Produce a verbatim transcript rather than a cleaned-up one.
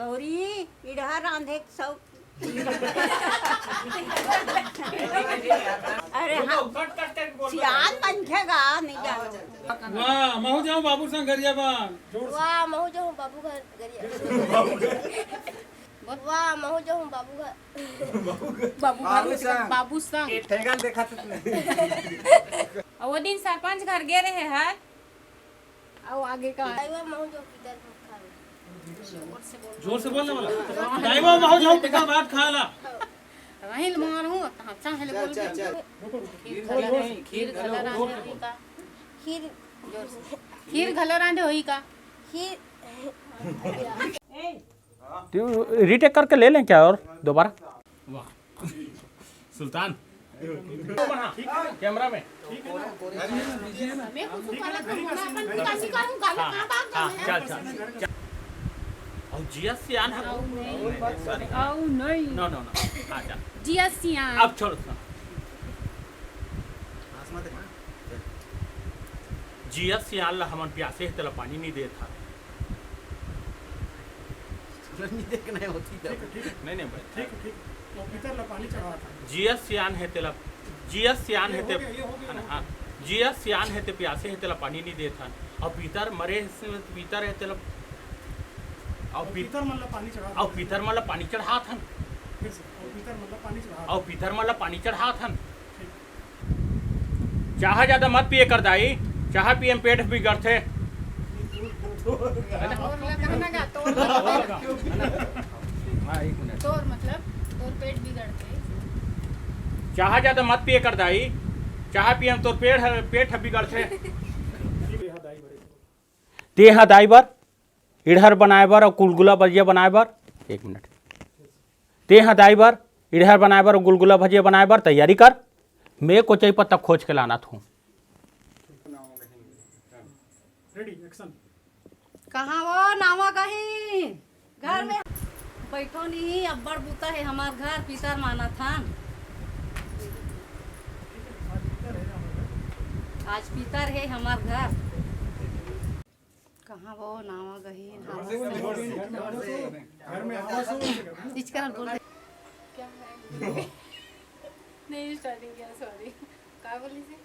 गौरी, इड़हर रांधे के शौक। अरे हाँ, सियान मनखे गा, नहीं जानो। वाह, महू जाऊं बाबू संग गरियाबंद। वाह, महू जाऊं बाबू घर गरिया। वाह, महू जाऊं बाबू घर। बाबू बाबू घर, संग। बाबू संग। ठेगा देखा तो नहीं। अउ वो दिन सरपंच घर गे रहे हर। अउ आगे का? दाई वा महू जाऊं पितर घर खावे। जोर से बोलने वाला। दाई वा महू जाऊं पितर भात खाला। रहिल मार हूँ, त हम चाहे ले बोल। खीर घला रहे, खीर घला रहे होई का? खीर, जोर से। खीर घला रहे होई का? खीर। रीटेक करके ले लें क्या और दोबारा? वाह। सुल्तान। कैमरा में। मैं कुछ गलत बोलूँ, मैं अपन निकासी करूँ, गलत हाँ, कहाँ बात हाँ, कर रहे हैं? चल, चल, चल। और जिया सियान है। अउ नहीं। सॉरी। अउ नहीं। नो, नो, नो। हाँ, चल। जिया सियान। अब छोड़, सुन। जिया सियान ला हमन प्यासे हे, तेला पानी नहीं देत हा। नहीं देखना होती तब। ठीक है, ठीक है। नहीं, नहीं भाई। ठीक है, ठीक है। वो पितर ला पानी चढ़ावत हन। जिया सियान हे तेला, जिया सियान ये हे हो ते, गया, ये हो गया, है ना? हो गया। हाँ। जिया सियान हे ते प्यासे हे तेला पानी नहीं देत हन। अउ पितर मरे हे से, पितर हे तेला, अउ अउ पि-, पितर मन ला पानी चढ़ावत अउ हन। पितर मन ला पानी चढ़ात हन। फिर से, अउ पितर मन ला पानी चढ़ावत अउ हन। पितर मन ला पानी चढ़ात हन। ठीक। चाहा जादा मत पिए कर दाई, चाहा पिए म पेट बिगड़थे। तोर ला कहना गा, तोर ला कहना। हाँ, एक मिनट। तोर मतलब, तोर पेट बिगड़थे। चाहा जादा मत पिए कर दाई, चाहा पिए म तोर पेट ह, पेट ह बिगड़थे। तेहा दाई बर इड़हर बनाए बर अउ गुलगुला भजिया बनाए बर, एक मिनट। तेहा दाई बर इड़हर बनाए बर अउ गुलगुला भजिया बनाए बर तैयारी कर। मैं कोचई पत्ता खोज के लानत हूँ। Ready, action. कहाँ वो नावा गही? घर में बैठो नहीं, अब्बड़ बूता हे हमार घर, पितर मानत हन। आज पितर हे हमार घर। कहाँ वो नावा गही, नावा घर में आवाज हो। इचका बोल दे। क्या है? नहीं, स्टार्टिंग किया, सॉरी। का बोली थी?